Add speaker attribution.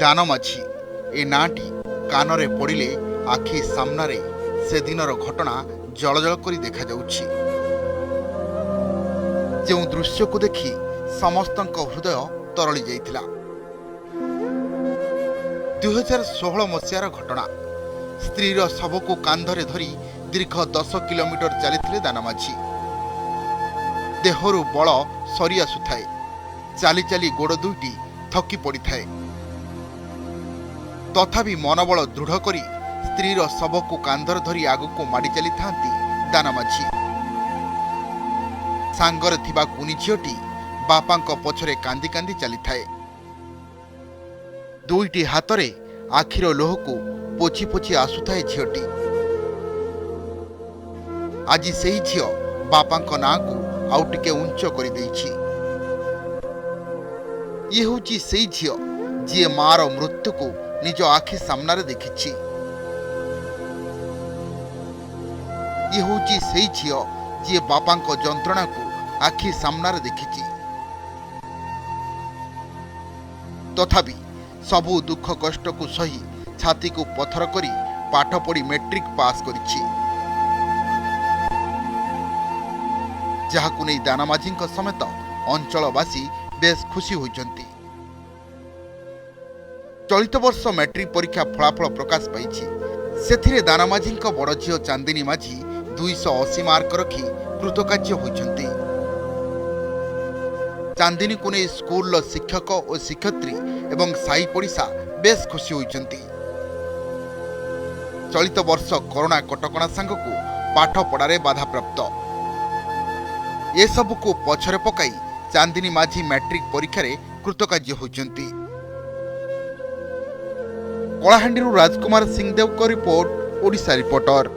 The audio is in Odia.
Speaker 1: ଦାନ ମାଝୀ ଏ ନାଁଟି କାନରେ ପଡ଼ିଲେ ଆଖି ସାମ୍ନାରେ ସେଦିନର ଘଟଣା ଜଳଜଳ କରି ଦେଖାଯାଉଛି, ଯେଉଁ ଦୃଶ୍ୟକୁ ଦେଖି ସମସ୍ତଙ୍କ ହୃଦୟ ତରଳି ଯାଇଥିଲା। 2016 ମସିହାର ଘଟଣା। ସ୍ତ୍ରୀର ଶବକୁ କାନ୍ଧରେ ଧରି ଦୀର୍ଘ 10 କିଲୋମିଟର ଚାଲିଥିଲେ ଦାନ ମାଝୀ। ଦେହରୁ ବଳ ସରି ଆସୁଥାଏ, ଚାଲି ଚାଲି ଗୋଡ଼ ଦୁଇଟି ଥକି ପଡ଼ିଥାଏ। ତଥାପି ମନୋବଳ ଦୃଢ଼ କରି ସ୍ତ୍ରୀର ଶବକୁ କାନ୍ଧରେ ଧରି ଆଗକୁ ମାଡ଼ି ଚାଲିଥାନ୍ତି ଦାନ ମାଝୀ। ସାଙ୍ଗରେ ଥିବା କୁନି ଝିଅଟି ବାପାଙ୍କ ପଛରେ କାନ୍ଦି କାନ୍ଦି ଚାଲିଥାଏ। ଦୁଇଟି ହାତରେ ଆଖିର ଲୋହକୁ ପୋଛି ପୋଛି ଆସୁଥାଏ ଝିଅଟି। ଆଜି ସେଇ ଝିଅ ବାପାଙ୍କ ନାଁକୁ ଆଉ ଟିକେ ଉଞ୍ଚ କରିଦେଇଛି। ଇଏ ହେଉଛି ସେଇ ଝିଅ ଯିଏ ମାଆର ମୃତ୍ୟୁକୁ ନିଜ ଆଖି ସାମ୍ନାରେ ଦେଖିଛି। ଇଏ ହେଉଛି ସେଇ ଝିଅ ଯିଏ ବାପାଙ୍କ ଯନ୍ତ୍ରଣାକୁ ଆଖି ସାମ୍ନାରେ ଦେଖିଛି। ତଥାପି ସବୁ ଦୁଃଖ କଷ୍ଟକୁ ସହି ଛାତିକୁ ପଥର କରି ପାଠ ପଢ଼ି ମେଟ୍ରିକ୍ ପାସ୍ କରିଛି, ଯାହାକୁ ନେଇ ଦାନ ମାଝୀଙ୍କ ସମେତ ଅଞ୍ଚଳବାସୀ ବେଶ୍ ଖୁସି ହୋଇଛନ୍ତି। ଚଳିତ ବର୍ଷ ମେଟ୍ରିକ୍ ପରୀକ୍ଷା ଫଳାଫଳ ପ୍ରକାଶ ପାଇଛି। ସେଥିରେ ଦାନ ମାଝୀଙ୍କ ବଡ଼ ଝିଅ ଚାନ୍ଦିନୀ ମାଝୀ 280 ମାର୍କ ରଖି କୃତକାର୍ଯ୍ୟ ହୋଇଛନ୍ତି। ଚାନ୍ଦିନୀକୁ ନେଇ ସ୍କୁଲର ଶିକ୍ଷକ ଓ ଶିକ୍ଷୟିତ୍ରୀ ଏବଂ ସାହି ପଡ଼ିଶା ବେଶ୍ ଖୁସି ହୋଇଛନ୍ତି। ଚଳିତ ବର୍ଷ କରୋନା କଟକଣା ସାଙ୍ଗକୁ ପାଠପଢ଼ାରେ ବାଧାପ୍ରାପ୍ତ, ଏସବୁକୁ ପଛରେ ପକାଇ ଚାନ୍ଦିନୀ ମାଝୀ ମ୍ୟାଟ୍ରିକ୍ ପରୀକ୍ଷାରେ କୃତକାର୍ଯ୍ୟ ହୋଇଛନ୍ତି। କଳାହାଣ୍ଡିରୁ ରାଜକୁମାର ସିଂଦେବଙ୍କ ରିପୋର୍ଟ, ଓଡ଼ିଶା ରିପୋର୍ଟର।